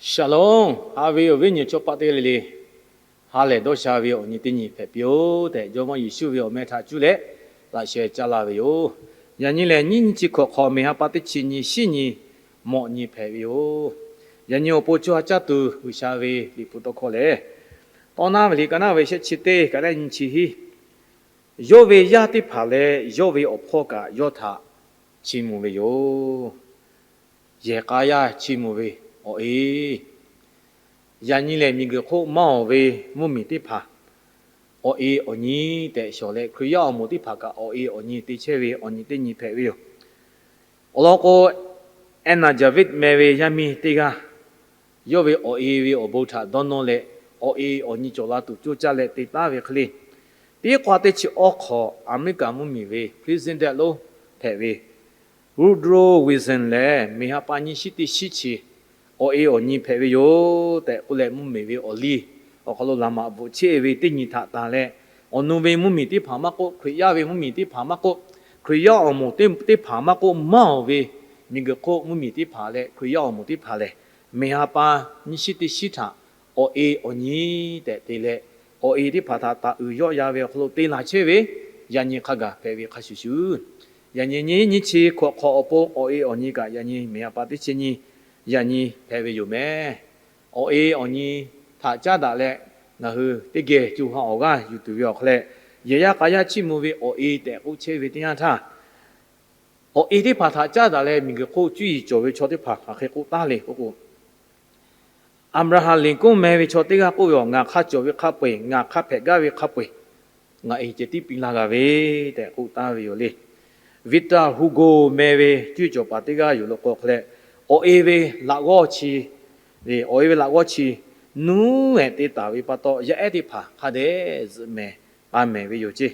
Shalom, haꞈ ve awˬ viˉ nyi chaw paˆ teˇ g'aˇ le le, ha lehˬ dawˇ sha ve awˬ nyi teˇ nyi hpehꞈ piˇ-oˆ tehꞈ, Jawˇmawˇ Yeˍsuˆ ve awˬ meh htaꞈ cuˇ leh laꞈ sheh caˇ laˇ ve yoˬ. Yaꞈ nyi lehˬ, nyiˇ nyi chi hkawꞈ hk'awꞈ, meˬ ha pa teˇ chi nyi, shiˉ nyi, mawꞈ nyi hpehꞈ ve yoˬ. Yaꞈ nyi awˬ pon co ha caˇ tuˬ G'uiˬsha ve Liꞈ hpu tawˇ hkawˇ lehˬ, Tawˇ naˉ ve liꞈ ka naˉ ve shehˆ chi teˇ ka naˉ nyi chi hiˉ, yawˇ ve yaˇ teˇ hpaˍ leh yawˇ ve awˬ hpawˇ kaꞈ yawˇ htaꞈ chiˇ mvuh ve yoˬ. Yehˬ k'a yaˇ chiˇ mvuh ve awˬ e, yaꞈ nyi lehˬ miˬguiˬ hk'oˆ maˇ awˬ ve mvuhˇmiˬ teˇ hpaˍ awˬ e awˬ nyi tehꞈ shawˍ leh, Hkriꞈ yaˇ awˬ moˍ teˇ hpaˍ kaꞈ awˬ e awˬ nyi te chehˇ ve awˬ nyi teˇ nyi hpehꞈ ve yoˬ. Awˬ lawn k'o, Anna Jarvis meh ve yaˇ miˇ teˇ g'aˇ yawˇ ve awˬ e ve awˬ bon htaꞈ dawˇ nawˇ leh, awˬ e awˬ nyi cawˬ la tuˬ coˇ caˇ leh te taˉ ve hk'e le, teˇ k'awˇ teˇ chi awˇ hk'awꞈ Aˍmeˍriˆkaˍ mvuhˇmiˬ ve president lonˉ hpehꞈ ve Woodrow Wilson lehˬ, meˬ ha pa nyiˇ shiˉ teˇ shiˉ chi awˬ e awˬ nyi hpehꞈ ve yoˬ tehꞈ k'oˆ leh, mvuhˇmiˬ ve awˬ liˇ awˬ hk'aw lo laꞈ maꞈ bvuhꞈ chehˇ ve teˇ nyi htaꞈ tanˬ leh, awˬ nu ve mvuhˇmiˬ teˇ hpaˍ maˇ k'oˆ, Hkriꞈ yaˇ ve mvuhˇmiˬ teˇ hpaˍ maˇ k'oˆ, Hkriꞈ yaˇ awˬ moˍ teˇ hpaˍ maˇ k'oˆ, maˇ awˬ ve miˬguiˬ hk'oˆ mvuhˇmiˬ teˇ hpaˍ leh Hkriꞈ yaˇ awˬ moˍ teˇ hpaˍ lehˬ, meˬ ha pa nyiˇ shiˉ teˇ shiˉ htaꞈ awˬ e awˬ nyi tehꞈ te leh, awˬ e teˇ hpaˍ htaꞈ taˍ uiˍ yawˆ ya ve awˬ hk'aw lo te laˬ chehˇ ve, yaꞈ nyi hk'a gaˬ hpehꞈ ve hk'a shuˍ shuˍ, yaꞈ nyi nyiˇ nyi chi hkawꞈ hk'awꞈ awˬ pon awˬ e awˬ nyi kaꞈ yaꞈ nyi meˬ ha pa teˇ chi nyi yaꞈ nyi hpehꞈ ve yoˬ meh. Awˬ e awˬ nyi htaꞈ caˉ daꞈ leh, ngaˬ hui teˇ geh co ha awˬ g'aˇ yuˬ tuˬ ve awˬ hk'aw leh, yehˬ yaˇ k'a yaˇ chiˇ mvuh ve awˬ e tehꞈ k'oˆ chehˇ ve teˇ yanˇ htaˇ, awˬ e teˇ hpaˍ htaꞈ caˉ daꞈ leh miˬguiˬ hk'oˆ cuˇ yiˍ cawˬ ve chaw teˇ hpaˍ hk'aˬ hk'e k'oˆ taˉ le k'oˆ k'o, Aˍbraˍhanˍ Liꞈ konˉ meh ve chaw teˇ g'aˇ k'oˆ ve, Ngaˬ hk'a cawˬ ve hk'a peu-eˬ, ngaˬ hk'a hpehꞈ gaˇ ve hk'a peu-eˬ ngaˬ e ceh tiˉ piˇ laˇ g'a ve tehꞈ k'oˆ taˉ ve yoˬ le. Victor Hugo meh ve cuˇ yiˍ cawˬ paˍ teˇ g'aˇ yoˬ law k'o hk'e leh, awˬ e ve laꞈ g'awˇ chi, awˬ e ve laꞈ g'awˇ chi nuˉ ehˍ te taˍ ve pa taw, yaˇ ehˉ teˇ hpaˍ hk'a dehꞈ zuhꞈ mehˍ pa mehˍ ve yoˬ ceˇ.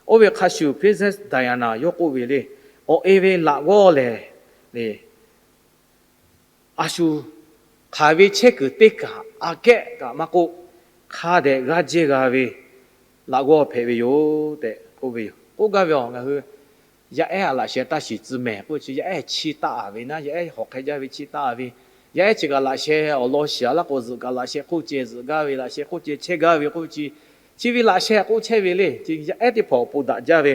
Oˇ ve hk'a shuˍ Princess Diana yawˇ k'oˆ ve le, awˬ e ve laꞈ g'awˇ lehˬ le, a shu hk'aˬ ve chehˇ kuiˬ teˇ kaꞈ aꞈ kehˉ kaꞈ maˇ k'oˆ, hk'a dehꞈ g'aˇ jehˇ g'a ve laꞈ g'awˇ hpehꞈ ve yoˬ tehꞈ k'oˆ ve yoˬ. K'oˆ gaˇ ve awˬ ngaˬ hui yaˇ ehˉ a laꞈ sheh taˇ shiˍ tcuh mehˍ k'oˆ ve chi, yaˇ ehˉ chiˇ taˆ a ve naˉ, yaˇ ehˉ hawˍ hk'e jaˇ ve chiˇ taˆ a ve, yaˇ ehˉ chi kaꞈ laꞈ sheh awˬ lawn shiˍ a laˇ k'o, zuhꞈ kaꞈ laꞈ sheh hk'oˆ ceh zuhꞈ gaˇ ve, laꞈ sheh hk'oˆ ceh chehˇ gaˇ ve k'oˆ ve chi, chi ve laꞈ sheh k'oˆ chehˇ ve le. Chi yaˇ ehˉ teˇ hpaˍ awˬ pon daꞈ jaˇ ve,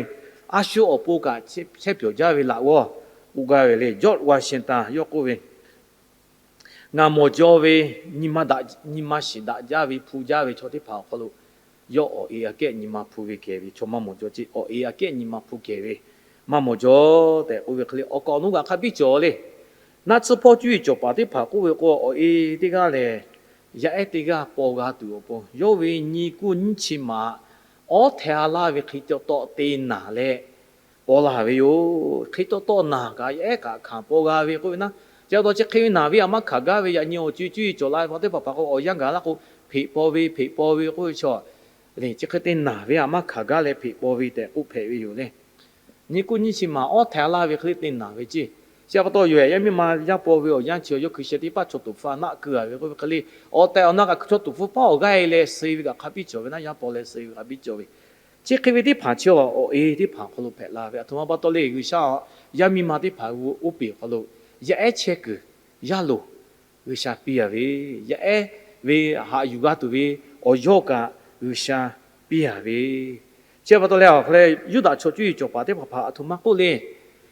a shu awˬ pon kaꞈ chehˇ pyawˬ jaˇ ve laꞈ g'awˇ k'oˆ gaˇ ve le. George Washington yawˇ k'oˆ ve, Ngaˬ mawˬ jaw ve, nyi ma shiˍ daꞈ jaˇ ve hpu jaˇ ve chaw teˇ hpaˍ awˬ hk'aw lo, yawˇ awˬ e aꞈ kehˉ nyi ma hpu ve kehˬ ve chaw maˇ mawˬ jaw ceˇ. Awˬ e aꞈ kehˉ nyi ma hpu kehˬ ve maˇ mawˬ jaw tehꞈ k'oˆ ve hk'e le, awˬ kaˍ awˬ nu kaꞈ hk'a biˇ cawˬ le. Naˆ tsuhˇ hpawˇ cuˇ yiˍ cawˬ paˍ teˇ hpaˍ k'oˆ ve k'o, awˬ e teˇ g'aˇ lehˬ, yaˇ ehˉ teˇ g'aˇ paw g'a tuˬ awˬ pon, yawˇ ve nyi kuˇ nyiˇ chi maꞈ awˉ hteh a laˇ ve hk'e taw taw te naˍ leh paw la ve yoˬ. Hk'e taw taw naˍ kaꞈ yaˇ ehˉ kaꞈ hkanˍ paw g'a ve k'oˆ ve naˉ, chi pa taw chi hk'e ve naˍ ve aꞈ maˇ hkanˍ gaˇ ve yaꞈ nyi awˬ co cuˇ yiˍ cawˬ la ve pa teˇ hpaˍ hpaˍ k'o, awˬ yanˇ gaˬ laˇ k'o, hpeꞈ paw ve, hpeꞈ paw ve k'oˆ ve chaw le, chi hk'e te naˍ ve aꞈ maˇ hkanˍ gaˇ leh hpeꞈ paw ve tehꞈ k'oˆ hpehꞈ ve yoˬ le. Nyi kuˇ nyiˇ chi maꞈ awˉ hteh a laˇ ve hk'e le te naˍ ve ceˇ. Chi pa taw yoˬ ehˍ, yaˇ miˇ ma yaˇ paw ve awˬ yanˇ chi yawˇ hkui sheh teˇ paˇ chaw tuˍ hpfuh a naˆ keu a ve k'oˆ ve hk'e le, awˬ tehˬ awˬ na kaꞈ chaw tuˍ hpfuh paˉ awˬ g'aˇ e leh suh ve kaꞈ hk'a biˇ cawˬ ve naˉ, yaˇ paw leh suh ve hk'a biˇ cawˬ ve. Chi hk'e ve teˇ hpaˍ chi awˬ e teˇ hpaˍ awˬ hk'aw lo hpehꞈ la ve. Aˬ htoꞈ ma pa taw le, G'uiˬsha yaˇ miˇ ma teˇ hpaˍ g'u oˇ peˬ awˬ hk'aw lo yaˇ ehˉ chehˇ kuiˬ yaˇ loˍ G'uiˬsha piˇ a ve, yaˇ ehˉ ve haꞈ yuˬ g'a tuˬ ve awˬ yawˇ kaꞈ G'uiˬsha piˇ a ve. Chi pa taw leh awˬ hk'aw leh Yuˇdaꞈ chaw cuˇ yiˍ cawˬ paˍ teˇ hpaˍ hpaˍ aˬ htoꞈ ma k'oˆ le,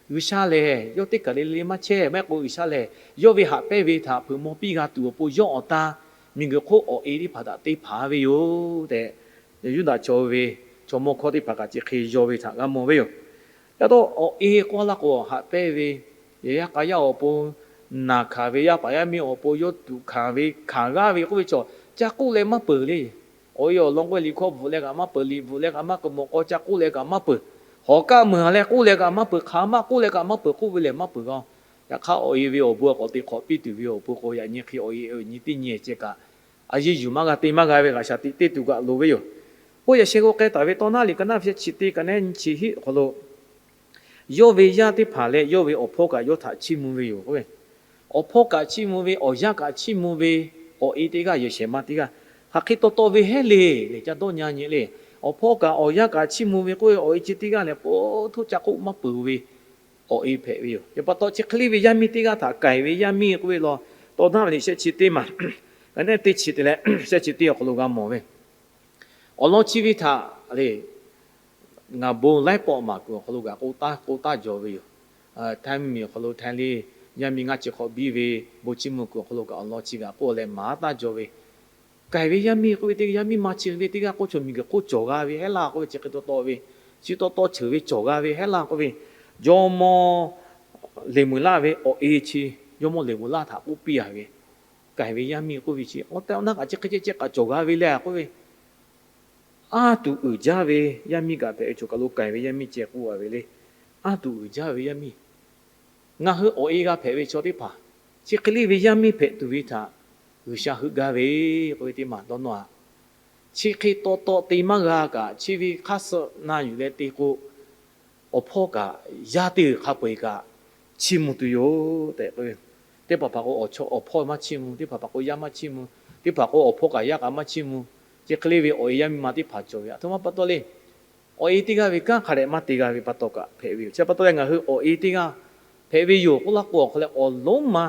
G'uiˬsha lehˬ yawˇ teˇ kaˬ le le maˇ chehˇ, maˇ heˆ k'o G'uiˬsha lehˬ yawˇ ve haꞈ pehnˇ ve htaꞈ hpeuꞈ maw piˇ g'a tuˬ awˬ pon yawˇ awˬ ta miˬguiˬ hk'oˆ awˬ e teˇ hpaˍ htaꞈ te hpanˍ ve yoˬ tehꞈ, Yuˇdaꞈ chaw ve chaw mawˇ hkawˇ teˇ hpaˍ kaꞈ chi hk'e yaw ve htaꞈ g'a mawˬ ve yoˬ. Yaˇ taw awˬ e k'oˆ laˇ k'o, haꞈ pehnˇ ve, yehˬ yaˇ k'a yaˇ awˬ pon, naˬ hkanˍ ve, yaˇ paˍ yaˇ miˇ awˬ pon yawˇ tuꞈ hkanˍ ve, hkanˍ g'aˇ ve k'oˆ ve chaw, ca k'oˆ leh maˇ peuˬ le. Awˬ e awˬ lawn k'oˆ ve, liꞈ hkawˇ bvuhꞈ leh kaꞈ maˇ peuˬ, liꞈ bvuhꞈ leh kaꞈ maˇ k'oˆ, mawꞈ k'aw ca k'oˆ leh kaꞈ maˇ peuˬ, hawˍ kaˆ meuˍ leh k'oˆ leh kaꞈ maˇ peuˬ, hk'aˬ maˇ k'oˆ leh kaꞈ maˇ peuˬ k'oˆ ve lehˬ maˇ peuˬ g'a. Yaꞈ hk'aˇ awˬ e ve awˬ bon k'awꞈ te hk'awꞈ piˇ tuˬ ve awˬ pon k'o, yaꞈ nyi hk'e awˬ e awˬ nyi teˇ nyi ceh kaꞈ, a yeˇ yuˬ maˇ g'a te maˇ g'a ve g'a shaˍ tiꞈ te tuˬ kaꞈ loˍ ve yoˬ. Oˇ yaꞈ sheh k'o k'ai taˍ ve tawˇ naˉ liꞈ ka naˉ ve chi teˇ ka naˉ nyi chi hiˆ awˬ hk'aw lo, yawˇ ve yaˇ teˇ hpaˍ leh yawˇ ve awˬ hpawˇ kaꞈ yawˇ htaꞈ chiˇ mvuh ve yoˬ k'oˆ ve. Awˬ hpawˇ kaꞈ chiˇ mvuh ve, awˬ yanˇ kaꞈ chiˇ mvuh ve, awˬ e teˇ g'aˇ yehˬ shehˍ ma teˇ g'aˇ, hk'aˬ hk'e taw taw ve heˉ le, lehˬ ca dawˇ nyi nyi le. Awˬ hpawˇ kaꞈ awˬ yanˇ kaꞈ chiˇ mvuh ve k'oˆ ve awˬ e chi teˇ g'aˇ lehˬ, po htoˇ ca k'oˆ maˇ peuˬ ve awˬ e hpehꞈ ve yoˬ. Yaꞈ pa taw chi hk'e le ve yaˇ miˇ teˇ g'aˇ htaꞈ k'ai ve yaˇ miˇ k'oˆ ve law, Tawˇ daˇ ve liꞈ shehˆ chi teˇ maˬ, ka neˉ teˇ chi te leh shehˆ chi teˇ awˬ hk'aw lo g'a mawˬ ve, awˬ lawn chi ve htaꞈ le, ngaˬ bon laiˉ pawˆ maˍ kuiˬ awˬ hk'aw lo kaꞈ k'oˆ taˉ k'oˆ taˉ jaw ve yoˬ. Htaiˇ mvuhˇmiˬ awˬ hk'aw lo htaiˇ le, yaˇ miˇ ngaˇ chi hk'awꞈ biˇ ve, bon chiˇ mvuh kuiˬ awˬ hk'aw lo kaꞈ awˬ lawn chi kaꞈ k'oˆ leh maˍ taˉ jaw ve, k'ai ve yaˇ miˇ k'oˆ ve teˇ g'aˇ, yaˇ miˇ ma chi ve teˇ g'aˇ k'oˆ chaw miˬguiˬ hk'oˆ cawˬ g'a ve heˆ laˇ k'oˆ ve, chi hk'e taw taw ve, chi taw taw ceuˬ ve cawˬ g'a ve heˆ laˇ k'oˆ ve, jawˇmawˇ Leˍmonˍlaˆ ve awˬ e chi, jawˇmawˇ Leˍmonˍlaˆ htaꞈ k'oˆ piˇ a ve, k'ai ve yaˇ miˇ k'oˆ ve chi awˬ tehˬ awˬ na kaꞈ chi hk'e ceh ceh kaꞈ cawˬ g'a ve le k'oˆ ve, anˇ tuˬ uiˍ jaˇ ve yaˇ miˇ kaꞈ hpehꞈ ve chaw kaˬ lo k'ai ve yaˇ miˇ ceh k'oˆ a ve le. Anˇ tuˬ uiˍ jaˇ ve yaˇ miˇ, ngaˬ hui awˬ e g'a hpehꞈ ve chaw teˇ hpaˍ, chi hk'e le ve yaˇ miˇ hpehꞈ tuˬ ve htaꞈ G'uiˬsha heuˆ gaˇ ve k'oˆ ve teˇ maˬ dawˇ nawˇ a. Chi hk'e taw taw te maˇ g'a kaꞈ, chi ve hk'aˇ suh na yuˬ leh te k'o, awˬ hpawˇ kaꞈ yaˇ teˇ g'uiˬ hk'a peu-eˬ kaꞈ chiˇ mvuh tuˬ yoˬ tehꞈ k'oˆ ve. Teˇ hpaˍ hpaˍ k'o, awˬ hpawˇ maˇ chiˇ mvuh, teˇ hpaˍ hpaˍ k'o yaˇ maˇ chiˇ mvuh, teˇ hpaˍ k'o awˬ hpawˇ kaꞈ yaˇ kaꞈ maˇ chiˇ mvuh. Chi hk'e le ve awˬ e yaˇ miˇ ma teˇ hpaˍ cawˬ ve, aˬ htoꞈ ma pa taw le. Awˬ e teˇ g'aˇ ve kanˉ hk'a dehꞈ maˇ te g'a ve pa taw kaꞈ hpehꞈ ve yoˬ. Chi pa taw leh ngaˬ hui awˬ e teˇ g'aˇ hpehꞈ ve yoˬ k'oˆ laˇ k'o, awˬ hk'aw leh awˬ lonˉ ma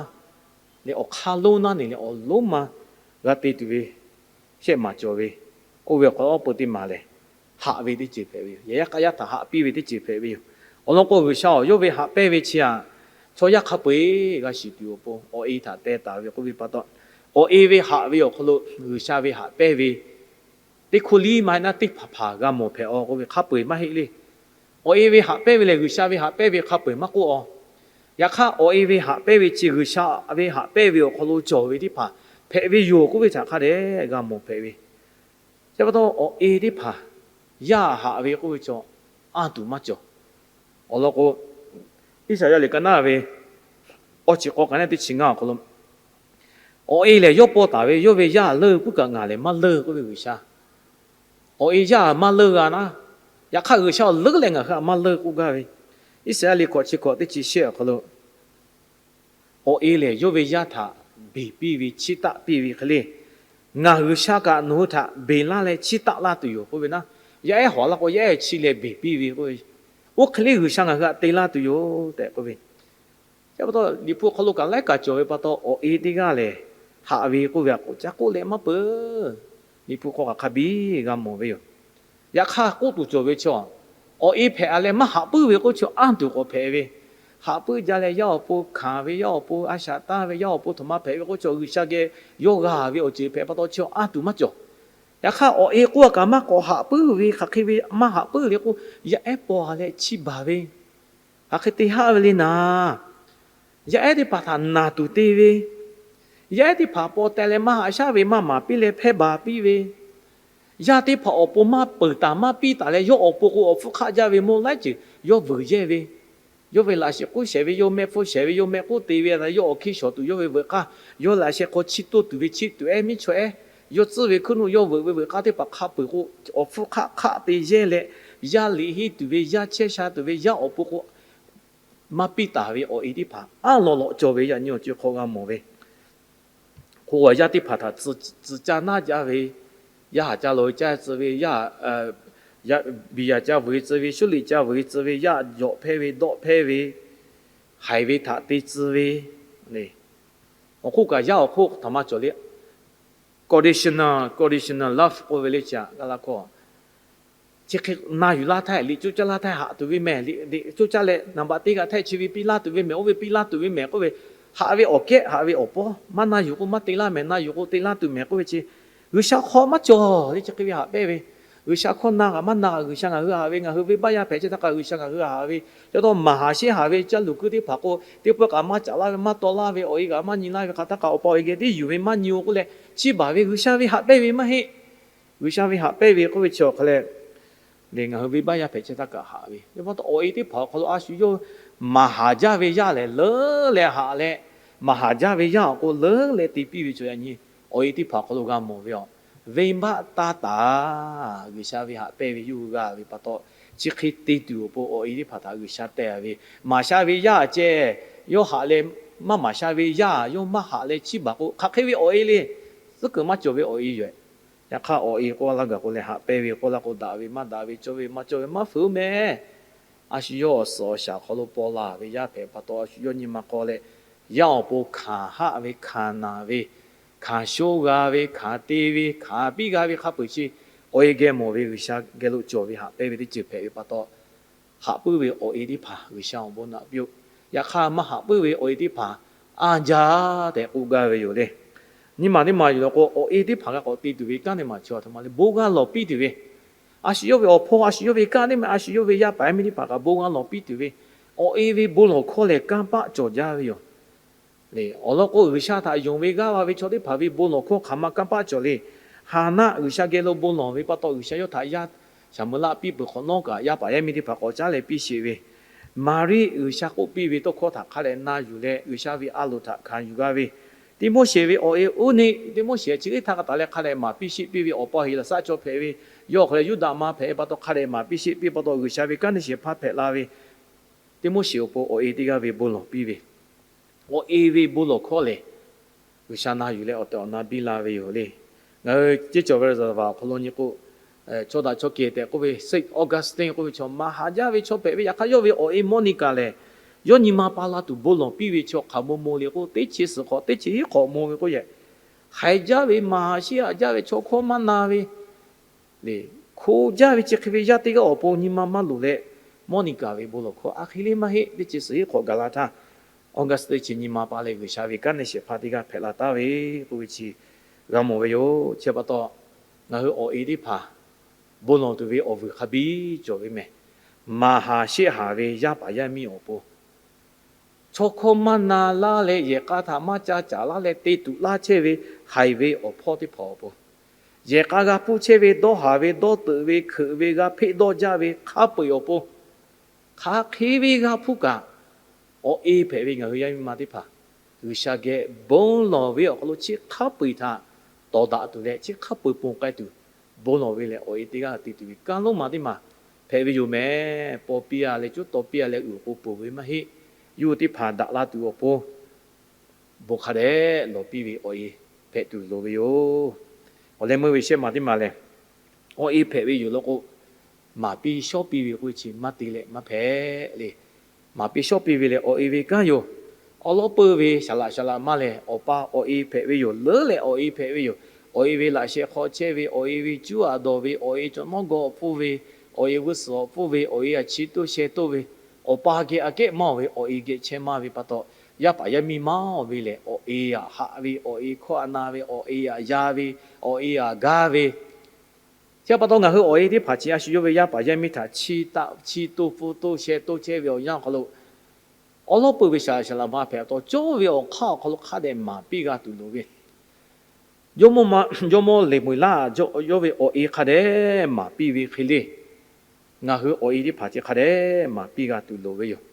leh awˬ hk'aˇ lonˉ naˉ neˬ leh awˬ lonˉ ma g'a te tuˬ ve shehˆ maˍ cawˬ ve, oˇ ve awˬ hk'aw lo awˬ peu teˇ maˬ lehˬ, haꞈ ve teˇ ceuˬ hpehꞈ ve yoˬ. Yaꞈ yaˇ k'aˆ yaˇ htaꞈ haꞈ piˇ ve teˇ ceuˬ hpehꞈ ve yoˬ. Awˬ lawn k'o, G'uiˬsha awˬ yawˇ ve haꞈ pehnˇ ve chi aꞈ, chaw yaˇ hk'a peu-eˬ g'a shiˍ tuˬ awˬ pon awˬ e htaꞈ teh taˍ ve k'oˆ ve pa taw, awˬ e ve haꞈ ve awˬ hk'aw lo G'uiˬsha ve haꞈ pehnˇ ve teˇ hkoˇ liˇ ma heˆ naˉ, teˇ hpaˍ hpaˍ g'a mawˬ hpehꞈ a k'oˆ ve hk'a peu-eˬ maˇ heˆ le. Awˬ e ve haꞈ pehnˇ ve lehˬ, G'uiˬsha ve haꞈ pehnˇ ve hk'a peu-eˬ maˇ k'oˆ a. Yaꞈ hk'aˇ, awˬ e ve haꞈ pehnˇ ve chi G'uiˬsha ve haꞈ pehnˇ ve awˬ hk'aw lo cawˬ ve teˇ hpaˍ hpehꞈ ve yoˬ k'oˆ ve htaꞈ hk'a dehꞈ g'a mawˬ hpehꞈ ve. Chi pa taw, awˬ e teˇ hpaˍ yaˇ haꞈ ve k'oˆ ve chaw anˇ tuˬ maˇ cawˬ. Awˬ lawn k'o, Iˉsaˍyaˆ liꞈ ka naˉ ve awˬ chi k'awˇ ka neˉ teˇ chi ngaˇ awˬ hk'aw lo, awˬ e lehˬ yawˇ paw taˍ ve, yawˇ ve yaˇ leuˇ puiˉ kaꞈ ngaˬ lehˬ maˇ leuˇ k'oˆ ve G'uiˬsha. Awˬ e yaˇ maˇ leuˇ g'a naˉ, yaꞈ hk'aˇ G'uiˬsha awˬ leuˉ leh ngaˬ hui htaꞈ maˇ leuˇ k'oˆ gaˇ ve. Iˉsaˍyaˆ liꞈ hkawꞈ chi hkawꞈ teˇ chi shehˆ awˬ hk'aw lo, awˬ e lehˬ yawˇ ve yaˇ htaꞈ beˬ piˇ ve chiˇ taˆ piˇ ve hk'e le, ngaˬ G'uiˬsha kaꞈ nawˬ hui htaꞈ beˬ laˇ leh chiˇ taˆ laˇ tuˬ yoˬ k'oˆ ve naˉ, yaˇ ehˉ hawꞈ laˇ k'o, yaˇ ehˉ chi lehˬ beˬ piˇ ve k'oˆ ve, oˇ hk'e le G'uiˬsha ngaˬ hui htaꞈ te laˇ tuˬ yoˬ tehꞈ k'oˆ ve. Chi pa taw, Liꞈ hpu hk'aw lo kaꞈ laiˉ kaꞈ cawˬ ve pa taw, awˬ e teˇ g'aˇ lehˬ haꞈ ve k'oˆ ve a k'o, ca k'oˆ leh maˇ peuˬ. Liꞈ hpu hk'aw kaꞈ hk'a biˇ g'a mawˬ ve yoˬ. Yaꞈ hk'aˇ, k'oˆ tuˬ cawˬ ve chi, awˬ e hpehꞈ a leh maˇ haꞈ puiˉ ve k'oˆ chi, anˇ tuˬ k'awꞈ hpehꞈ ve. Haꞈ puiˉ jaˇ leh yaˇ awˬ pon hkanˍ ve, yaˇ awˬ pon a shaꞈ tanˇ ve, yaˇ awˬ pon htaꞈ ma hpehꞈ ve k'oˆ chi, G'uiˬsha geh yawˇ g'a ve awˬ ceuˬ hpehꞈ pa taw chi, anˇ tuˬ maˇ cawˬ. Yaꞈ hk'aˇ, awˬ e k'oˆ a kaꞈ maˇ k'awꞈ haꞈ puiˉ ve, hk'aˬ hk'e ve maˇ haꞈ puiˉ le k'o, yaˇ ehˉ paw a leh chiˇ baˬ ve, hk'aˬ hk'e te haˆ ve le naˍ, yaˇ ehˉ teˇ hpaˍ htaꞈ naˬ tuˬ te ve, yaˇ ehˉ teˇ hpaˍ paw teh leh maˇ haꞈ shaˉ ve maˇ maˍ piˇ leh hpehˇ baˬ piˇ ve, yaˇ teˇ hpaˍ awˬ pon maˇ peuˬ taˍ maˇ piˇ taˍ leh, yawˇ awˬ pon k'o awˬ hpfuhˇ hk'aˆ jaˇ ve mawˇ laiˉ ceuˬ yawˇ vuiˬ yehˇ ve, yawˇ ve laꞈ sheh k'oˆ shehˍ ve, yawˇ mehˆ hpfuhˇ shehˍ ve, yawˇ mehˆ k'oˆ te ve, yawˇ awˬ hkiˇ shawˍ tuˬ yawˇ ve veuꞈ k'aˇ, yawˇ laꞈ sheh hk'aw chiˇ toˇ tuˬ ve chiˇ tuˬ ehˉ miˉ chaw ehˉ, yawˇ tcuhˉ ve hkuiˉ nuˆ yawˇ veuꞈ ve veuꞈ k'aˇ teˇ hpaˍ hk'a peu-eˬ k'o, awˬ hpfuhˇ hk'aˆ hk'aˆ te yehˇ leh, yaˇ liꞈ henˇ tuˬ ve, yaˇ chehˇ sha tuˬ ve, yaˇ awˬ pon k'o maˇ piˇ taˍ ve awˬ e teˇ hpaˍ aˉ lawꞈ lawꞈ cawˬ ve yaꞈ nyi awˬ ceuˬ hk'aw g'a mawˬ ve. Hk'o a yaˇ teˇ hpaˍ htaꞈ tcuh caˇ naˇ jaˇ ve, yaˇ haˍ ca lo caˇ tcuh ve, yaˇ biˬ yaꞈ ca vuiˬ tcuh ve, shuˉ liꞈ ca vuiˬ tcuh ve, yaˇ jawꞈ hpehˇ ve dawˆ hpehˇ ve, haiˬ ve htaꞈ te tcuh ve, awˬ hk'oˆ kaꞈ yaˇ awˬ hk'oˆ htaꞈ maˇ cawˬ le. Conditional, conditional love k'oˆ ve le chi a, g'a la hkawˇ chi hk'e na yuˬ laˇ htaˇ, liꞈ coˇ caˇ laˇ htaˇ haꞈ tuˬ ve mehˬ, liꞈ coˇ caˇ leh naˍ baꞈ teˇ g'aˇ htaˇ chi ve piˇ laˇ tuˬ ve mehˬ, oˇ ve piˇ laˇ tuˬ ve mehˬ k'oˆ ve, haꞈ ve awˬ kehˉ haꞈ ve awˬ pawˇ maˇ na yuˬ k'o maˇ te laˇ mehˬ, na yuˬ k'o te laˇ tuˬ mehˬ k'oˆ ve chi, G'uiˬsha hk'aw maˇ cawˬ le. Chi hk'e ve haꞈ pehnˇ ve, G'uiˬsha hkawˇ na kaꞈ maˇ na kaꞈ, G'uiˬsha ngaˬ hui haꞈ ve, ngaˬ hui venˇbaˆ yaˇ hpehꞈ chehˇ htaˇ kaꞈ G'uiˬsha ngaˬ hui haꞈ ve, ca taw maˍ haˍ shehˉ haˍ ve caˇ luˬ kuiˬ teˇ hpaˍ k'o, teˇ pawˆ kaꞈ maˇ caꞈ laˇ ve, maˇ taw laˇ ve, awˬ e kaꞈ maˇ nyi laˇ ve hk'aˬ htaˇ kaꞈ awˬ pa awˬ e geh tiˉ yuˬ ve maˇ nyi-o k'oˆ leh, chiˇ baˬ ve G'uiˬsha ve haꞈ pehnˇ ve maˇ heˆ. G'uiˬsha ve haꞈ pehnˇ ve k'oˆ ve chi awˬ hk'aw leh, lehˬ ngaˬ hui venˇbaˆ yaˇ hpehꞈ chehˇ htaˇ kaꞈ haꞈ ve, awˬ e teˇ hpaˍ awˬ hk'aw lo a shu yawˇ maˍ haˍ jaˇ ve yaˇ lehˬ leuˉ leh haꞈ leh, maˍ haˍ jaˇ ve yaˇ awˬ k'o leuˉ leh te piˇ ve chaw yaꞈ nyi awˬ e teˇ hpaˍ awˬ hk'aw lo g'a mawˬ ve yoˬ. Venˇbaˆ taˇ taˍ, G'uiˬsha ve haꞈ pehnˇ ve yawˇ hui g'a ve pa taw, chi hk'e te tuˬ awˬ pon awˬ e teˇ hpaˍ htaꞈ G'uiˬsha teh ve, maˍ sha ve yaˇ ceh, yawˇ haꞈ leh maˇ maˍ sha ve yaˇ yawˇ maˇ haꞈ leh chiˇ baˬ k'o, hk'aˬ hk'e ve awˬ e le, tcuhˉ kuiˬ maˇ cawˬ ve awˬ e yoˬ. Yaꞈ hk'aˇ, awˬ e k'oˆ laˇ gaˬ k'o leh haꞈ pehnˇ ve k'oˆ laˇ k'o, daꞈ ve maˇ daꞈ ve, cawˇ ve maˇ cawˇ ve maˇ fuiˍ-oˬ mehˍ. A shu yawˇ awˬ suhˍ awˬ shaˍ hk'aw lo paw la ve yaˇ hpehꞈ pa taw, a shu yawˇ nyi ma k'aw leh Yaˇ awˬ pon hkanˍ haˆ ve, hkanˍ naˬ ve, hkanˍ sho g'a ve, hkanˍ te ve, hkanˍ piˇ g'a ve hk'a peu-eˬ chi awˬ e geh mawˬ ve G'uiˬsha geh lo cawˬ ve haꞈ pehnˇ ve teˇ ceuˬ hpehꞈ ve pa taw, haꞈ puiˉ ve awˬ e teˇ hpaˍ G'uiˬsha awˬ bon naꞈ piˇ-oˆ. Yaꞈ hk'aˇ, maˇ haꞈ puiˉ ve awˬ e teˇ hpaˍ a jaˇ tehꞈ k'oˆ gaˇ ve yoˬ le. Nyi maˬ teˇ maˬ yoˬ law k'o, awˬ e teˇ hpaˍ g'a k'awꞈ te tuˬ ve kanˉ teˇ maˬ chi a htoꞈ ma le, bon g'a lawˬ piˇ tuˬ ve, a shu yawˇ ve awˬ hpawˇ, a shu yawˇ ve kanˉ teˇ maˬ, a shu yawˇ ve yaˇ paˍ yaˇ miˇ teˇ hpaˍ kaꞈ bon g'a lawˬ piˇ tuˬ ve, awˬ e ve bon lawˬ hkawˇ lehˬ kanˇ paˆ cawˬ jaˇ ve yoˬ. Awˬ lawn k'o, G'uiˬsha htaꞈ yonˍ ve g'aˇ va ve chaw teˇ hpaˍ ve bon lawˬ hkawˇ hk'aˬ ma kanˇ paˆ cawˬ le. Haˍnaˆ G'uiˬsha geh lo bon lawˬ ve pa taw, G'uiˬsha yawˇ htaꞈ yaˇ Saˍmo laˆ piˇ peuˬ hk'awꞈ nawˉ kaꞈ, yaˇ paˍ yaˇ miˇ teˇ hpaˍ k'awꞈ caˉ leh piˇ sheˍ ve, Maˍriˆ G'uiˬsha k'oˆ piˇ ve tawˇ hkawˇ htaꞈ hk'a dehꞈ na yuˬ leh, G'uiˬsha ve a loˍ htaꞈ hkanˍ yuˬ g'a ve, Tiˆmoˉseˍ ve awˬ e uˉ neˆ, Tiˆmoˉseˍ chi teˇ htaˇ hk'a taˍ leh hk'a dehꞈ maˍ piˇ sheˆ piˇ ve awˬ pa Heˍlaˍsaˆ chaw hpehꞈ ve, yawˇ awˬ hk'aw leh Yuˇdaꞈ ma hpehꞈ ve pa taw hk'a dehꞈ maˍ piˇ sheˆ piˇ pa taw, G'uiˬsha ve kanˉ te shehˍ hpaˇ hpehꞈ la ve, Tiˆmoˉseˍ awˬ pon awˬ e teˇ g'aˇ ve bon lawˬ piˇ ve, awˬ e ve bon lawˬ hkawˇ lehˬ, G'uiˬsha na yuˬ leh awˬ tehˬ awˬ na biˇ la ve yoˬ le. Ngaˬ hui ceˇ cawˬ ve zaˍ vaˍ awˬ hk'aw lo nyi k'o, chaw daꞈ chaw kehˬ tehꞈ k'oˆ ve Saint Augustine k'oˆ ve chaw maˍ haˍ jaˇ ve chaw hpehꞈ ve, yaꞈ hk'aˇ yawˇ ve awˬ e Moˇniˆkaˍ lehˬ, yawˇ nyi ma pa la tuˬ bon lawˬ piˇ ve chi awˬ hk'aˬ maw maw le k'o, teˇ chi suhˍ hk'awꞈ teˇ chi hiˉ hk'awꞈ maw ve k'oˆ yehˬ, haiˬ jaˇ ve maˍ haˍ sheˆ haˍ jaˇ ve chaw hkawˇ maˇ na ve, le, hko jaˇ ve chi hk'e ve yaˇ teˇ g'aˇ awˬ pon nyi ma maˇ loˍ leh, Moˇniˆkaˍ ve bon lawˬ hkawˇ a hk'e le maˇ heˆ. Teˇ chi suhˍ hiˉ hk'awꞈ gaˬ la htaˇ, Augustine chi nyi ma pa leh G'uiˬsha ve kanˉ te shehˍ hpaˇ teˇ g'aˇ hpehꞈ la taˍ ve k'oˆ ve chi g'a mawˬ ve yoˬ. Chi pa taw, ngaˬ hui awˬ e teˇ hpaˍ bon lawˬ tuˬ ve awˬ vuiˬ hk'a biˇ cawˬ ve mehˬ. Maˍ haˍ sheˆ haˍ ve yaˇ paˍ yaˇ miˇ awˬ pon, chaw hkawˇ maˇ na laˇ leh yehˬ k'a htaꞈ maˇ ca caˍ laˇ leh te tuꞈ laˇ chehˇ ve haiˬ ve awˬ hpawˇ teˇ hpaˍ awˬ pon, yehˬ k'a g'a hpuˇ chehˇ ve dawˇ haˍ ve dawˇ teuꞈ ve hkeuꞈ ve g'a hpeˆ dawˇ jaˇ ve hk'a peu-eˬ awˬ pon, hk'aˬ hk'e ve g'a hpuˇ kaꞈ, awˬ e hpehꞈ ve ngaˬ hui yaˇ miˇ ma teˇ hpaˍ G'uiˬsha geh bon lawˬ ve awˬ hk'aw lo chi hk'a peu-eˬ htaꞈ tawˍ daꞈ tuˬ leh chi hk'a peu-eˬ ponˬ k'ai tuˬ, bon lawˬ ve lehˬ awˬ e teˇ g'aˇ te tuˬ ve kanˉ lonˉ ma teˇ maˬ hpehꞈ ve yoˬ mehˬ. Paw piˇ-a leh cuˉ taw piˇ-a leh uiˍ k'o ponˬ ve maˇ heˆ. Yawˇ hui teˇ hpaˍ daꞈ la tuˬ awˬ pon bon hk'a dehꞈ lawˬ piˇ ve awˬ e hpehꞈ tuˬ loˍ ve yoˬ. Awˬ leh meuˇ ve shehˆ maˬ teˇ maˬ lehˬ, awˬ e hpehꞈ ve yoˬ law k'o, maˍ piˇ shawˉ piˇ ve k'oˆ ve chi maˇ te leh maˇ hpehꞈ le. Maˍ piˇ shawˉ piˇ ve lehˬ awˬ e ve kanˉ yoˬ. Awˬ lawn peuˇ ve saˍ laꞈ saˍ laꞈ maˇ lehˬ, awˬ pa awˬ e hpehꞈ ve yoˬ, leuˉ leh awˬ e hpehꞈ ve yoˬ. Awˬ e ve laꞈ sheh hk'aw chehˇ ve, awˬ e ve cuˉ aꞈ dawˬ ve, awˬ e cawˬ nawˉ gawˇ awˬ hpfuhˇ ve, awˬ e g'uˇ suhˍ awˬ hpfuhˇ ve, awˬ e aꞈ chi toˇ sheh toˇ ve, awˬ pa geh aꞈ kehˉ maˇ ve, awˬ e geh chehˇ maˇ ve pa taw, yaˇ paˍ yaˇ miˇ maˇ ve lehˬ, awˬ e aꞈ haꞈ ve, awˬ e hkawˇ aꞈ na ve, awˬ e aꞈ ya ve, awˬ e aꞈ gaˇ ve, chi pa taw ngaˬ hui awˬ e teˇ hpaˍ chi a shu yawˇ ve yaˇ paˍ yaˇ miˇ htaꞈ chi taˆ chi toˇ hpfuhˇ toˇ sheh toˇ chehˇ ve awˬ yanˇ awˬ hk'aw lo, awˬ lawn peuˇ ve saˍ laꞈ saˍ laꞈ ma hpehꞈ taw, cawˇ ve awˬ hk'aˇ awˬ hk'aw lo hk'a dehꞈ maˍ piˇ g'a tuˬ loˍ ve, jawˇmawˇ ma, jawˇmawˇ Leˍmoˍlaˆ yawˇ ve awˬ e hk'a dehꞈ maˍ piˇ ve hk'e le, ngaˬ hui awˬ e teˇ hpaˍ chi hk'a dehꞈ maˍ piˇ g'a tuˬ loˍ ve yoˬ.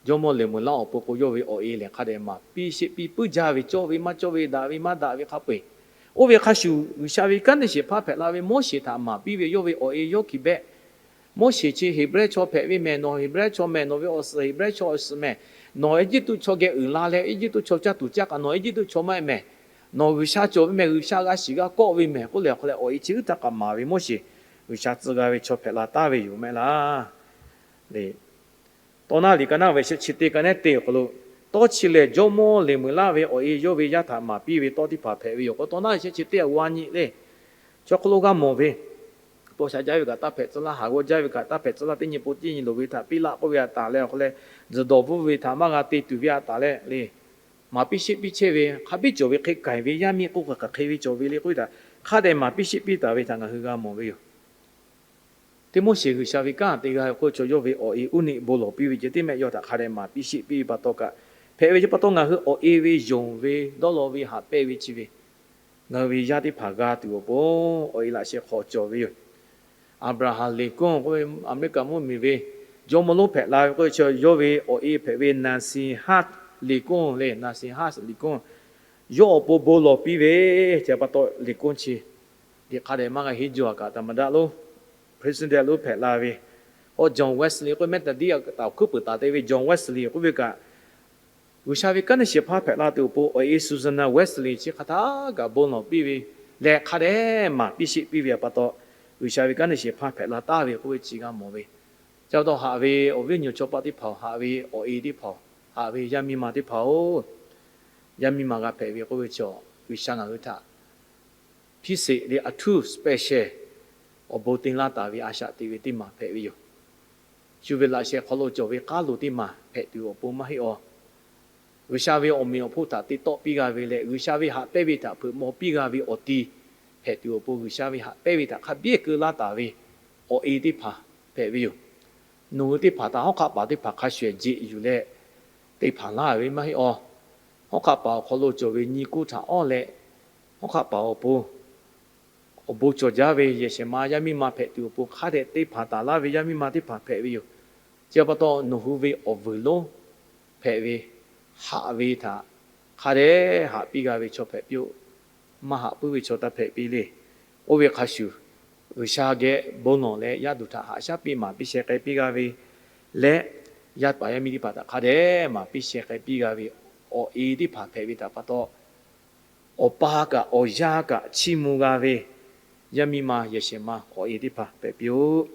Jawˇmawˇ Leˍmoˍlaˆ awˬ pon k'o, yawˇ ve awˬ e lehˬ hk'a dehꞈ maˍ piˇ sheˆ piˇ puiˉ jaˇ ve, cawˇ ve maˇ cawˇ ve, daꞈ ve maˇ daꞈ ve hk'a peu-eˬ, oˇ ve hk'a shuˍ G'uiˬsha ve kanˉ te shehˍ hpaˇ hpehꞈ la ve Moˉseˍ htaꞈ maˍ piˇ ve yawˇ ve awˬ e yawˇ kiˍ behˆ. Moˉseˍ chi Heˍbrehˇ chaw hpehꞈ ve mehˬ, nawˬ Heˍbrehˇ chaw mehˬ, nawˬ ve awˬ suhˍ Heˍbrehˇ chaw awˬ suhˍ mehˬ, nawˬ Eˇjiˇtuꞈ chaw geh uiˍ la leh Eˇjiˇtuꞈ chaw caˇ tuˬ caˇ kaꞈ nawˬ Eˇjiˇtuꞈ chaw maˇ heˆ mehˬ, nawˬ G'uiˬsha cawˬ ve mehˬ, G'uiˬsha g'a shiˍ g'a kawˆ ve mehˬ k'oˆ leh awˬ hk'aw leh awˬ e chi uˉ htaˇ kaꞈ maˍ ve Moˉseˍ G'uiˬsha tcuh g'a ve chaw hpehꞈ la taˍ ve yoˬ mehˆ laˇ. Tawˇ naˉ liꞈ ka naˉ ve shehˆ chi teˇ ka nehˉ te awˬ hk'aw lo, tawˇ chi lehˬ jawˇmawˇ Leˍmoˍlaˆ ve awˬ e yawˇ ve yaˇ htaꞈ maˍ piˇ ve tawˇ teˇ hpaˍ hpehꞈ ve yoˬ k'o, tawˇ naˉ ve shehˆ chi teˇ g'aˇ nyi le. Chaw hk'aw lo g'a mawˬ ve, paw sha jaˇ ve kaꞈ taˇ hpehꞈ tcuh laˇ, haˍ g'awˇ jaˇ ve kaꞈ taˇ hpehꞈ tcuh laˇ, teˇ nyi po teˇ nyi loˍ ve htaꞈ piˇ laˆ k'oˆ ve a taˍ leh awˬ hk'aw leh, tzuhˬ dawˬ bvuhˇ ve htaꞈ maˇ g'a te tuˬ ve a taˍ leh le, maˍ piˇ sheˆ piˇ chehˇ ve hk'a biˇ cawˬ ve hk'e k'ai ve yaˇ miˇ k'oˆ kaꞈ hk'aˬ hk'e ve cawˬ ve le k'oˆ ve htaꞈ hk'a dehꞈ maˍ piˇ sheˆ piˇ taˍ ve htaꞈ ngaˬ hui g'a mawˬ ve yoˬ. Tiˆmoˉseˍ G'uiˬsha ve kanˉ te g'a ve k'oˆ ve chaw yawˇ ve awˬ e uˉ neˆ bon lawˬ piˇ ve ceh tiˉ mehˆ yawˇ htaꞈ hk'a dehꞈ maˍ piˇ sheˆ piˇ ve pa taw kaꞈ hpehꞈ ve chi pa taw ngaˬ hui awˬ e ve yonˍ ve dawˇ law ve haꞈ pehnˇ ve chi ve, ngaˬ hui ve yaˇ teˇ hpaˍ g'a tuˬ awˬ pon awˬ e laꞈ sheh hk'aw cawˬ ve yoˬ. Aˍbraˍhanˍ Lincoln k'oˆ ve Aˍmeˍriˆkaˍ mvuhˇmiˬ ve jawˇmawˇ lonˉ hpehꞈ la ve k'oˆ ve chaw yawˇ ve awˬ e hpehꞈ ve Nancy Hanks Lincoln le, Nancy Hanks Lincoln, yawˇ awˬ pon bon lawˬ piˇ ve, chi pa taw Lincoln chi liꞈ hk'a dehꞈ maˇ g'a henˇ jaw kaꞈ taˍ maˍ daꞈ lonˉ, president lonˉ hpehꞈ la ve, k'o John Wesley k'oˆ ve Methodist taˍ awˬ hkuiˉ peuˬ taˍ te ve John Wesley k'oˆ ve kaꞈ, G'uiˬsha ve kanˉ te shehˍ hpaˇ hpehꞈ la tuˬ awˬ pon awˬ e Susanna Wesley chi hk'a htaˇ kaꞈ bon lawˬ piˇ ve leh hk'a dehꞈ maˍ piˇ sheˆ piˇ ve pa taw, G'uiˬsha ve kanˉ te shehˍ hpaˇ hpehꞈ la taˍ ve k'oˆ ve chi g'a mawˬ ve. Chi pa taw haꞈ ve awˬ viˉ awˬ nyi chaw paˆ teˇ hpaˍ, haꞈ ve awˬ e teˇ hpaˍ, Haꞈ ve yaˇ miˇ ma teˇ hpaˍ-oˬ, yaˇ miˇ ma g'a hpehꞈ ve k'oˆ ve chaw, G'uiˬsha ngaˬ hui htaꞈ hpiˇ sheˍ le, a htuˇ special awˬ bon te laˇ taˍ ve a shaꞈ teꞈ ve teˇ maˬ hpehꞈ ve yoˬ. Shu ve laꞈ sheh hk'aw lo cawˬ ve k'aˉ lo teˇ maˬ hpehꞈ tuˬ awˬ pon maˇ heˆ awˬ. G'uiˬsha ve awˬ meꞈ awˬ hponˇ htaꞈ te tawˆ piˇ g'a ve leh, G'uiˬsha ve haꞈ pehnˇ ve htaꞈ hpeuꞈ maw piˇ g'a ve awˬ ti hpehꞈ tuˬ awˬ pon, G'uiˬsha ve haꞈ pehnˇ ve htaꞈ hk'a biˇ keu laˇ taˍ ve awˬ e teˇ hpaˍ hpehꞈ ve yoˬ. Nawˬ hui teˇ hpaˍ htaꞈ hawˉ hk'aˆ paˍ teˇ hpaˍ hk'a shuˍ shuˍ jeꞈ yuˬ leh te hpanˍ laˇ ve maˇ heˆ awˬ. Hawˉ hk'aˆ paˍ awˬ hk'aw lo cawˬ ve nyi kuˇ htaꞈ awˇ leh, hawˉ hk'aˆ paˍ awˬ pon awˬ bon cawˬ jaˇ ve yehˬ shehˍ ma yaˇ miˇ ma hpehꞈ tuˬ awˬ pon hk'a dehꞈ te hpanˍ taˍ laˇ ve yaˇ miˇ ma teˇ hpaˍ hpehꞈ ve yoˬ. Chi pa taw, nawˬ hui ve awˬ vuiˬ lonˉ hpehꞈ ve, haꞈ ve htaꞈ hk'a dehꞈ haꞈ piˇ g'a ve chaw hpehꞈ piˇ-oˆ. Maˇ haꞈ puiˉ ve chaw taˇ hpehꞈ piˇ le. Oˇ ve hk'a shuˍ, G'uiˬsha geh bon lawˬ leh yaˇ duˬ htaꞈ haꞈ shaˉ piˇ maˍ piˇ sheh k'ai piˇ g'a ve leh, yaˇ paˍ yaˇ miˇ teˇ hpaˍ htaꞈ hk'a dehꞈ maˍ piˇ sheh k'ai piˇ g'a ve awˬ e teˇ hpaˍ hpehꞈ ve htaꞈ pa taw, awˬ pa kaꞈ awˬ yaˇ kaꞈ chiˇ mvuh g'a ve yaˇ miˇ ma yehˬ shehˍ ma awˬ e teˇ hpaˍ hpehꞈ piˇ-oˆ.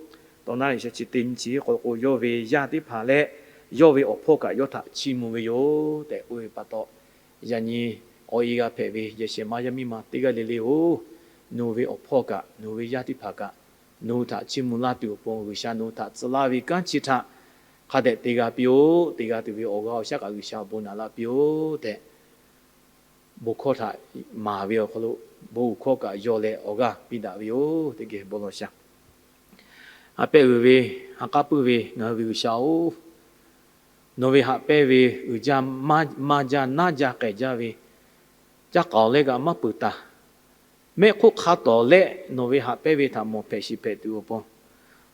Taw naˉ leh shaˍ chi teˇ nyi chi k'o k'o, yawˇ ve yaˇ teˇ hpaˍ leh yawˇ ve awˬ hpawˇ kaꞈ yawˇ htaꞈ chiˇ mvuh ve yoˬ tehꞈ k'oˆ ve pa taw, yaꞈ nyi awˬ e g'a hpehꞈ ve yehˬ shehˍ ma yaˇ miˇ ma teˇ g'aˇ le le-oˬ, nawˬ ve awˬ hpawˇ kaꞈ nawˬ ve yaˇ teˇ hpaˍ kaꞈ nawˬ hui htaꞈ chiˇ mvuh laˇ tuˬ awˬ pon, G'uiˬsha nawˬ hui htaꞈ tcuh laˇ ve kanˉ chi htaꞈ hk'a dehꞈ te g'a piˇ-oˆ. Te g'a tuˬ ve awˬ g'aˇ awˬ shaˉ kaꞈ G'uiˬsha awˬ bon naꞈ laˇ piˇ-oˆ tehꞈ, bon hkawˇ htaꞈ maˍ ve awˬ hk'aw lo bon uiˍ hkawˇ kaꞈ yaw leh awˬ g'aˇ piˇ daꞈ ve yoˬ. Teˇ geh bon lawˬ shaˍ. Ha pehˇ uiˍ ve, ha k'aˉ puiˉ ve ngaˬ hui ve G'uiˬsha-oˬ, nawˬ ve haꞈ pehnˇ ve uiˍ jaˇ, maˇ jaˇ, naˉ jaˇ, k'ehˬ jaˇ ve, caˇ k'aoˍ leh kaꞈ maˇ peuˬ taˍ. Mehˆ hk'oˆ hk'a tawˍ leh nawˬ ve haꞈ pehnˇ ve htaꞈ mawˬ hpehꞈ shiˍ hpehꞈ tuˬ awˬ pon,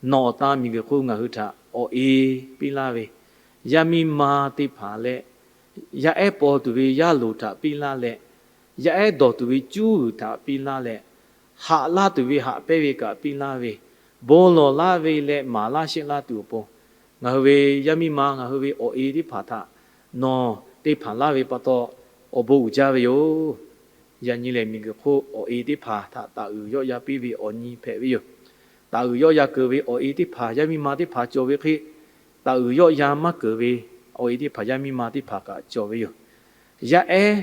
nawˬ awˬ tan miˬguiˬ hk'oˆ ngaˬ hui htaꞈ awˬ e piˇ laˇ ve, yaˇ miˇ ma teˇ hpaˍ leh, yaˇ ehˉ paw tuˬ ve yaˇ loˍ htaꞈ piˇ laˇ leh, yaˇ ehˉ dawˬ tuˬ ve cuˉ g'uiˬ htaꞈ piˇ laˇ leh, haꞈ laˇ tuˬ ve haꞈ pehnˇ ve kaꞈ piˇ laˇ ve, bon lawˬ laˇ ve leh maˍ laˇ shehˆ laˇ tuˬ awˬ pon, ngaˬ hui ve yaˇ miˇ ma ngaˬ hui ve awˬ e teˇ hpaˍ htaꞈ nawˬ te hpanˍ laˇ ve pa taw, awˬ bon uiˍ jaˇ ve yoˬ. Yaꞈ nyi lehˬ, miˬguiˬ hk'oˆ awˬ e teˇ hpaˍ htaꞈ taˍ uiˍ yawˆ yan piˇ ve awˬ nyi hpehꞈ ve yoˬ. Taˍ uiˍ yawˆ yan keunˍ ve awˬ e teˇ hpaˍ yaˇ miˇ ma teˇ hpaˍ cawˬ ve hk'e, taˍ uiˍ yawˆ yan maˇ keunˍ ve awˬ e teˇ hpaˍ yaˇ miˇ ma teˇ hpaˍ kaꞈ cawˬ ve yoˬ. Yaˇ ehˉ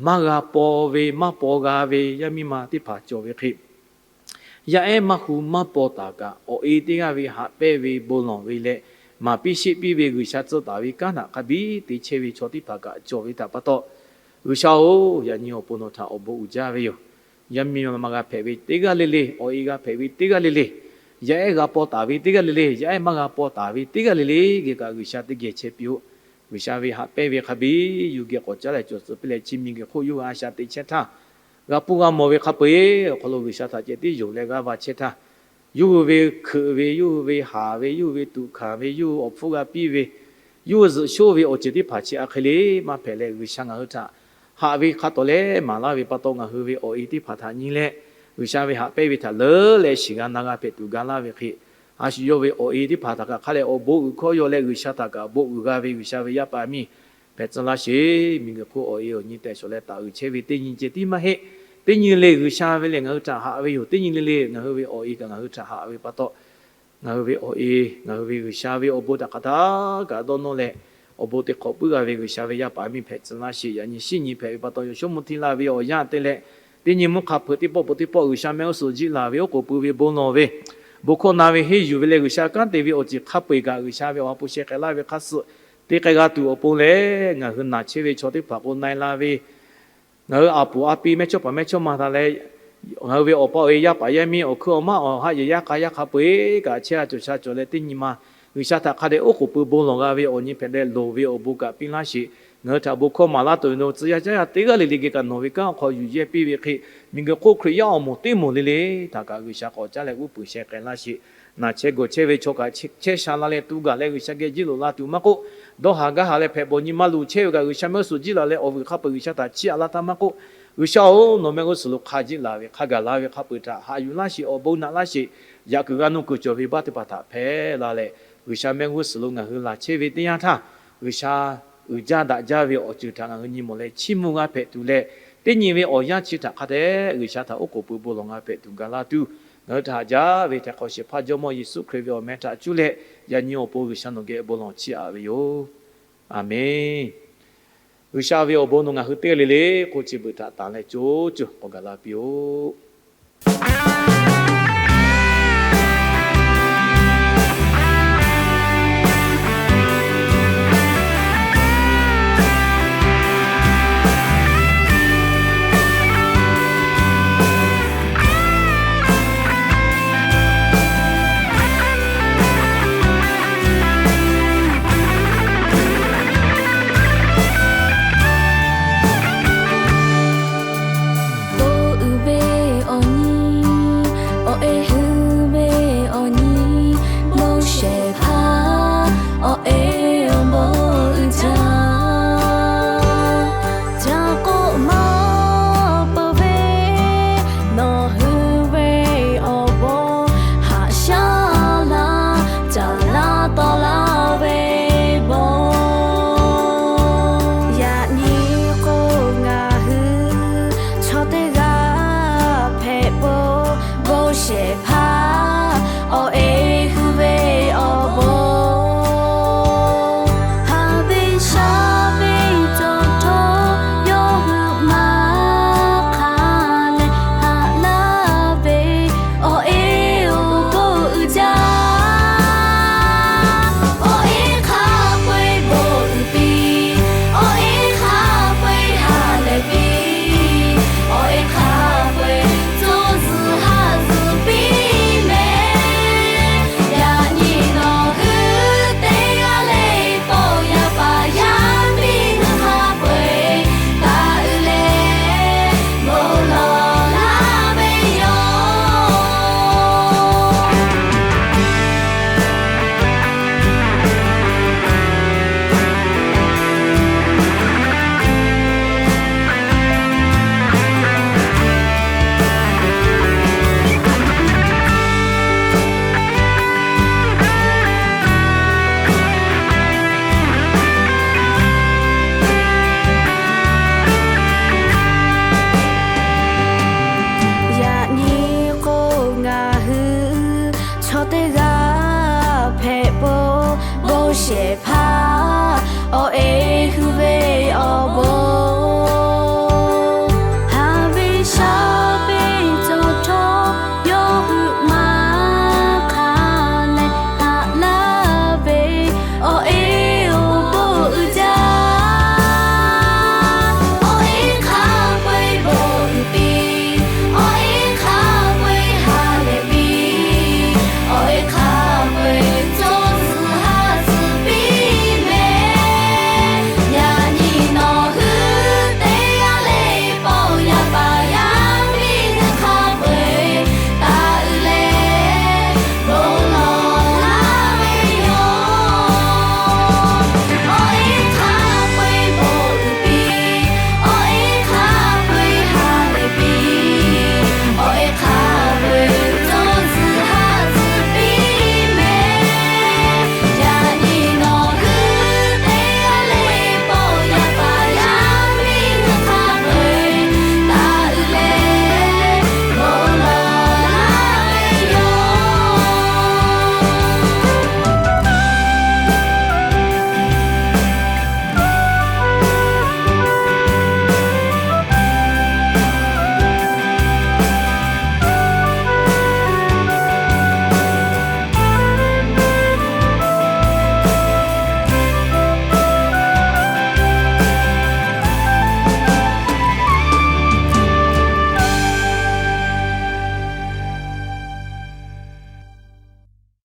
maˇ g'a paw ve, maˇ paw g'a ve yaˇ miˇ ma teˇ hpaˍ cawˬ ve hk'e, yaˇ ehˉ maˇ hu maˇ paw taˍ kaꞈ, awˬ e teˇ g'aˇ ve haꞈ pehnˇ ve bon lawˬ ve leh maˍ piˇ sheˆ piˇ ve G'uiˬsha tcuh taˍ ve kanˉ htaꞈ hk'a biˇ te chehˇ ve chaw teˇ hpaˍ kaꞈ cawˬ ve htaꞈ pa taw, G'uiˬsha-oˬ, yaꞈ nyi awˬ pon nawˬ htaꞈ awˬ bon uiˍ jaˇ ve yoˬ. Yaˇ miˇ ma g'a hpehꞈ ve teˇ g'aˇ le le, awˬ e g'a hpehꞈ ve teˇ g'aˇ le le, yaˇ ehˉ g'a paw taˍ ve teˇ g'aˇ le le, yaˇ ehˉ maˇ g'a paw taˍ ve teˇ g'aˇ le le geh kaꞈ G'uiˬsha teˇ geh chehˇ piˇ-oˆ. G'uiˬsha ve haꞈ pehnˇ ve hk'a biˇ yuˬ geh k'awꞈ caˉ leh cawˬ tcuh piˇ leh, chi miˬguiˬ hk'oˆ yawˇ hui a shaꞈ teꞈ chehˇ htaˇ, g'a hpuˇ g'a mawˬ ve hk'a peu-eˬ awˬ hk'aw lo G'uiˬsha htaꞈ ceh tiˉ yonˍ leh g'aˇ va chehˇ htaˇ, yawˇ hui ve hkeuꞈ ve, yawˇ hui ve haˍ ve, yawˇ hui ve tuꞈ hkanˍ ve, yawˇ hui awˬ hpfuhˇ g'a piˇ ve, yawˇ hui zuhꞈ shoˉ ve awˬ ceuˬ teˇ hpaˍ chi a hk'e le maˇ hpehꞈ leh, G'uiˬsha ngaˬ hui htaꞈ haꞈ ve hk'a tawˍ leh maˍ laˇ ve pa taw, ngaˬ hui ve awˬ e teˇ hpaˍ htaꞈ nyi leh, G'uiˬsha ve haꞈ pehnˇ ve htaꞈ leuˉ leh shiˍ g'a na g'a hpehꞈ tuˬ ga laˇ ve hk'e, a shu yawˇ ve awˬ e teˇ hpaˍ htaꞈ kaꞈ hk'a leh awˬ bon uiˍ hkawˇ yaw leh G'uiˬsha htaꞈ kaꞈ bon uiˍ g'a ve G'uiˬsha ve yaˇ paˍ miˇ hpehꞈ tcuh laˇ sheˍ. Miˬguiˬ hk'oˆ awˬ e awˬ nyi tehꞈ shawˍ leh taˍ uiˍ chehˇ ve teˇ nyi ceh tiˉ maˇ heˆ. Teˇ nyi le le G'uiˬsha ve lehˬ ngaˬ hui htaꞈ haꞈ ve yoˬ. Teˇ nyi le le ngaˬ hui ve awˬ e kaꞈ ngaˬ hui htaꞈ haꞈ ve pa taw, ngaˬ hui ve awˬ e, ngaˬ hui ve G'uiˬsha ve awˬ bon htaꞈ hk'aˬ htaˇ kaꞈ dawˇ nawˇ leh, awˬ bon te hk'awꞈ puiˉ g'a ve G'uiˬsha ve yaˇ paˍ miˇ hpehꞈ tcuh laˇ sheˍ. Yaꞈ nyi shinˉ nyi hpehꞈ ve pa taw, yawˇ shawˉ mvuh hti la ve awˬ yanˇ te leh, teˇ nyi mvuhˇ hk'a hpeuꞈ teˇ pawˆ peuˬ teˇ pawˆ G'uiˬsha mehˆ g'uˇ suhˍ jiˆ laˬ ve oˉ k'oˍ pui ve bon lawˬ ve, bon hkawˇ na ve henˇ yuˬ ve leh G'uiˬsha kanˉ te ve awˬ ceuˬ hk'a peu-eˬ kaꞈ G'uiˬsha ve awˬ ha hpu sheh k'ai laˇ ve hk'a suh te k'ai g'a tuˬ awˬ pon lehˬ, ngaˬ hui naˬ chehˇ ve chaw teˇ hpaˍ k'o na-e la ve, ngaˬ hui a puˍ a pi mehˇchawˇ paˍ mehˇchawˇma htaꞈ leh, ngaˬ hui ve awˬ pa awˬ e yaˇ paˍ yaˇ miˇ awˬ hkui awˬ maˇ awˬ haˆ yehˬ yaˇ k'a yaˇ hk'a peu-eˬ kaꞈ chehˇ g'a cawˬ sha cawˬ leh, teˇ nyi ma G'uiˬsha htaꞈ hk'a dehꞈ oˉ k'oˍ pui bon lawˬ g'a ve awˬ nyi hpehꞈ leh loˍ ve awˬ bon kaꞈ piˇ laˇ sheˍ. Ngaˬ hui htaꞈ bon hkawˇ maˍ laˇ tuˬ ve nawˬ tcuh yaˇ caˉ yaˇ teˇ g'aˇ le le geh kaꞈ nawˬ ve kanˉ awˬ hk'aw yuˬ yehˇ piˇ ve hk'e, miˬguiˬ hk'oˆ Hkriꞈ yaˇ awˬ moˍ teˇ moˍ le le htaꞈ kaꞈ G'uiˬsha k'awꞈ caˉ leh uˉ peunˍ sheh k'ai laˇ sheˍ. Naˬ chehˇ gawˬ chehˇ ve chaw kaꞈ chehˇ sha la leh tu gaˬ leh G'uiˬsha geh jiˇ loꞈ la tuˬ maˇ k'oˆ, dawˇ haˍ gaˇ haˍ leh hpehꞈ bawˬ nyi maˇ luˬ chehˇ ve kaꞈ G'uiˬsha mehˆ g'uˇ suhˍ jiˆ laˬ leh awˬ vuiˬ hk'a peu-eˬ G'uiˬsha htaꞈ chiˇ aꞈ laˇ htaˇ maˇ k'oˆ, G'uiˬsha-oˬ, nawˬ mehˆ g'uˇ suhˍ lo hk'a jiˆ laˬ ve hk'a gaˬ la ve hk'a peu-eˬ htaꞈ haꞈ yuˬ laˇ sheˍ, awˬ bon naꞈ laˇ sheˍ. Yaꞈ kuiˬ g'a nuˇ kuiˬ cawˬ ve baˆ teˇ hpaˍ htaꞈ hpehˇ la leh, G'uiˬsha mehˆ g'uˇ suhˍ lo ngaˬ hui laˬ chehˇ ve teˇ yanˇ htaˇ, G'uiˬsha uiˍ jaˇ daꞈ jaˇ ve awˬ ceuˬ htaꞈ ngaˬ hui nyi mawˬ leh chiˇ mvuh g'a hpehꞈ tuˬ leh, teˇ nyi ve awˬ yanˇ chi htaꞈ hk'a dehꞈ G'uiˬsha htaꞈ oˉ k'oˍ pui bon lawˬ g'a hpehꞈ tuˬ ga laˇ tuˬ, ngaˬ hui htaꞈ haꞈ jaˇ ve htaiˍ hk'awꞈ shehˍ hpaˇ Jawˇmawˇ Yeˍsuˆ Hkriꞈ ve awˬ meh htaꞈ cuˇ leh, yaꞈ nyi awˬ pon G'uiˬsha nawˬ geh bon lawˬ chiˇ aꞈ ve yoˬ. Aˍmenˍ. G'uiˬsha ve awˬ bon nawˬ ngaˬ hui teˇ g'aˇ le le k'o, chi beuꞈ htaꞈ tanˬ leh co co k'awꞈ gaˬ la piˇ-oˆ. Bon uiˍ ve awˬ nyi, awˬ e hui ve awˬ nyi, Moˉseˍ hpaˇ awˬ e awˬ bon uiˍ jaˇ. Ca k'oˆ maˇ peuˬ ve nawˬ hui ve awˬ bon, haꞈ shaˉ laˇ caˍ laˇ tawˆ laˇ ve bon. Yaꞈ nyi k'o, ngaˬ hui chaw teˇ g'aˇ hpehꞈ peuˬ, Moˉseˍ hpaˇ awˬ e hui ve awˬ bon, haꞈ ve shaˉ ve cawˬ htawˇ yawˇ hui maˇ hk'aˬ leh haꞈ laˇ ve awˬ e awˬ bon uiˍ jaˇ. Awˬ e hk'a peu-eˬ bon uiˍ piˇ, awˬ e hk'a peu-eˬ ha lehˬ piˇ, awˬ e hk'a peu-eˬ tcuh zuhˬ haꞈ zuhˬ piˇ mehˍ. Yaꞈ nyi nawˬ hui teˇ g'aˇ le paw yaˇ paˍ yaˇ miˇ hui hk'a peu-eˬ taˇ uiˍ leh bon lawˬ laˇ ve yoˬ. Yaꞈ nyi k'o, ngaˬ hui chaw teˇ g'aˇ hpehꞈ peuˬ, Moˉseˍ hpaˇ